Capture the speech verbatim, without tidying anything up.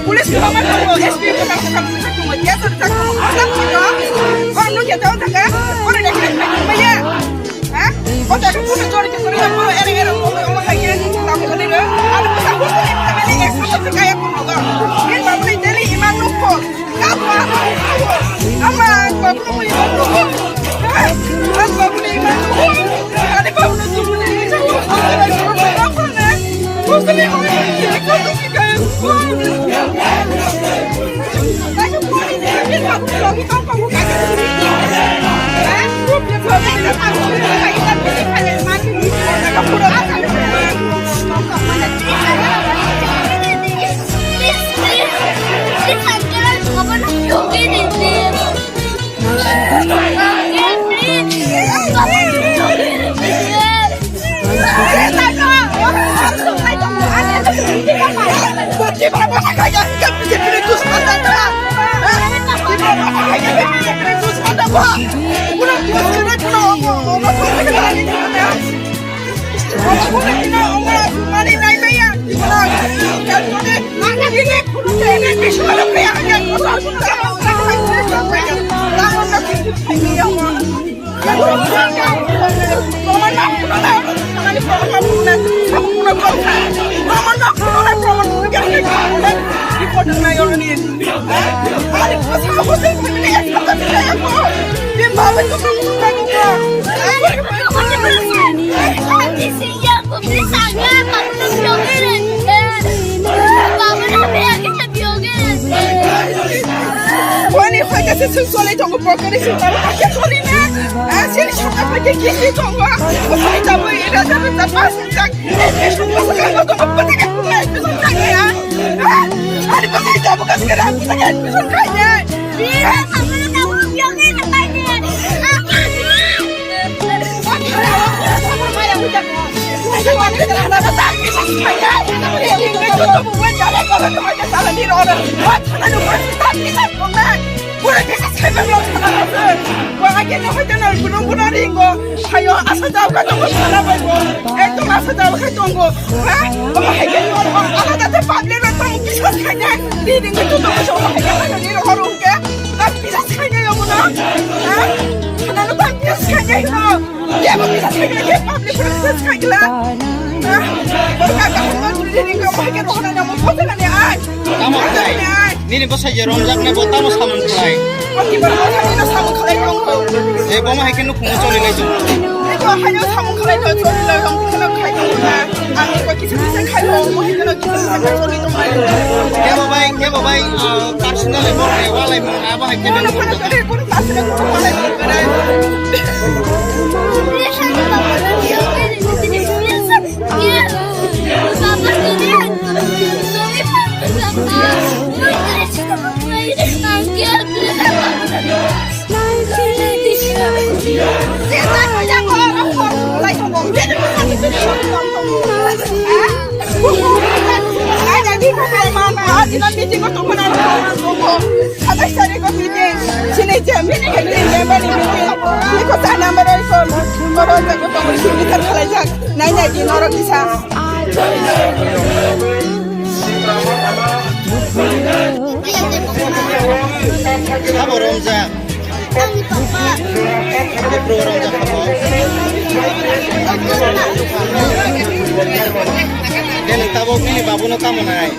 Police kwbangma tongo, S P kwbang kwbang tongo, D S O rijak tongo, kwbang tongo. Borok nukya tong thangkha, borok ni hai khai tongmaya. Ha? O jaga kunu jori khe kwrwi, borok ereng ereng tongo, omo hai khe tamo kwrwi rw. Ani bwsa hur kwrwi thangmani ek sabo se kaya kunu go. Ni babuni daily ima nukho. Wani hoi khe se sung solai tongo, pokori sung tamo, kake sori na. Ah, sini sung tamo, kake kisi tongo. Sung tamo, ira tamo, tamo, sung tamo. Ani bwsai tabuk kaskera, ani bwsai admission khainai. Hayo, asa jao kha tongo, sana bai bo. Ekdom asa jao kha tongo. Ha? Omo hai khe no, ala da te public rok tamo kisa khainai. Di di khe tu tongo, so hai khe ni ro horu khe. Tam kisa khainai omo no. Ha? Khana no tam kisa khainai no. Ye bo kisa khainai, ye public rok kisa khainai. Ha? Bo ka ka ko tu di di ko hai khe ro horu na mo ko na ni ai. Tamo khai. Nini bwsai je romjak nai bo tamo samung khlai. Bo kibar bo thani no samung khlai tongo. Je bo ma hai khe nukhungo choli lai tongo. Eko haino samung khlai tongo, choli lai tongo, kheno khai tongo na. Ang eko kisa kisa khai tongo, mo hai kheno kisa kisa khai choli tongo. Kebo bai, kebo bai, ah, personal borok ni walai mung abo hai khe. Kono kono kore kono class ni kono walai mung kore. Nai nai di norok kisa. Sabo romjak. Befru romjak sabo. Khe nwng tabuk nini babuno tamo nai?